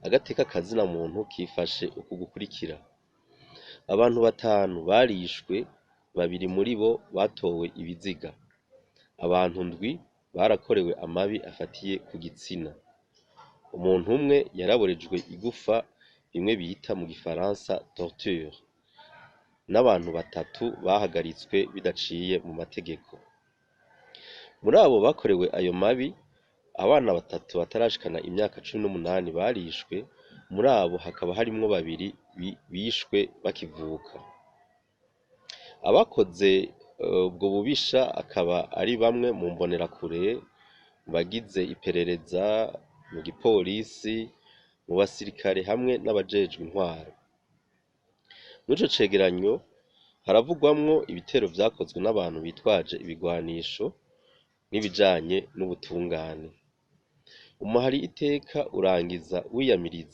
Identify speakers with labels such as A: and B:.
A: Agateka kazina muntu kifashe uku gukurikira: abantu batanu barishwe, babiri muri bo batowe ibiziga, abantu ndwi barakorewe amabi afatiye ku gitsina, umuntu umwe yaraborejwe igufa bimwe bita mu gifaransa torture, n'abantu batatu bahagaritswe bidaciye mu mategeko. Muri abo bakorewe ayo mabi, abana batatu batarashikana imyaka 18 barishwe, muri abo hakaba harimwo babiri bishwe bakivuka. Abakoze ubwo bubisha akaba ari bamwe mu mbonerakure, mu bagize iperereza, mu gipolisi, mu basirikare hamwe n'abajejwe intwaro. Muri ico cegeranyo haravugwamwo ibitero vyakozwe n'abantu bitwaje ibigwanisho n'ibijanye n'ubutungane. Umuhari Iteka urangiza wiyamiriza.